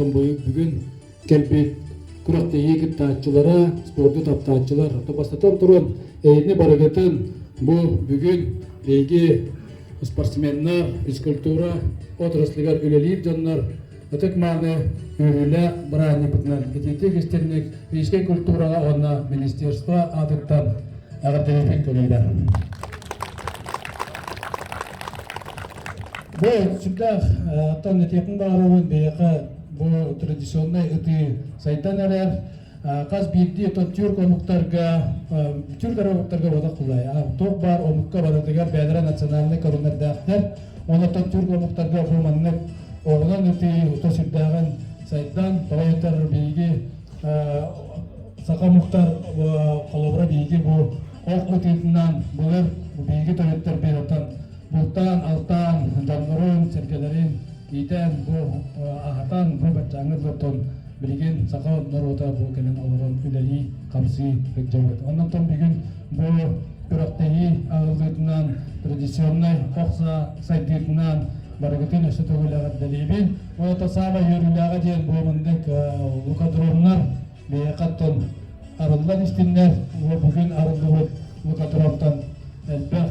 Бүгүн кэлбит күрэхтэһии кыттааччылара, спорду таптааччылар, бастатан туран, эһигини барыгытын бу бүгүн биһиги спортсменнар, физкультура отраслыгар үлэлиир дьоннор ытык-мааны үөрүүлээх бырааһынньыкпытынан итиитик истинник физическэй культураҕа уонна министерство аатыттан эҕэрдэлиибин кэлиилэр. Бу сүрдээх оттон этиэхпин баҕарабын биһиэхэ бу традиционнай ытыы сайдан эрэр. Хас биирдии оттон тюрк омуктарга тюрк эрэ омуктарга буолар кулай. Туох баар омукка барытыгар бэйэлэрэ национальнай көрүҥнэрдээхтэр. Онон тюрк омуктарга бу маннык оҕунан ытыы ута сүрдээҕин сайдан, тоҕо этэр биһиги саха омуктар холобура биһиги бу ох ытыытынан былыр биһиги төрүттэрбит оттон бултаан, алтаан, дьоннорун, сэргэлэрин иитэн, бу аһатан, бу баччааҥҥы дылы билигин саха норуота бу кэлэн олорон үлэлии, хамсыы сылдьабыт. Оннуттан бүгүн бу күрэхтэһии аһыллыытынан, традиционнай ох саа сайдыытынан барыгытын өссө төгүл эҕэрдэлиибин. Ол саамай үөрүүлээҕэ диэн бу маннык лукодромнар биһиэхэ оттон арыллан истиннэр. Бүгүн арыллыбыт лукодромтан элбэх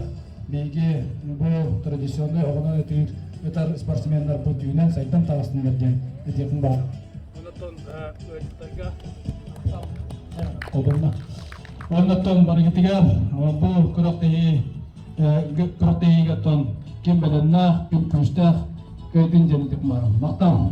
биһиги бу традиционнай оҕонон ытыыр ытар спортсменнарбыт үүнэн сайдан таҕыстыннар диэн этиэхпин баар. Оннуттан ыалдьыттарга Обунна. Оннуттан барыгытыгар бу күрэхтэһии күрэхтэһиигэ оттон ким бэлэмнээх, ким күүстээх кыайдын диэн этиэхпин баарым. Махтал.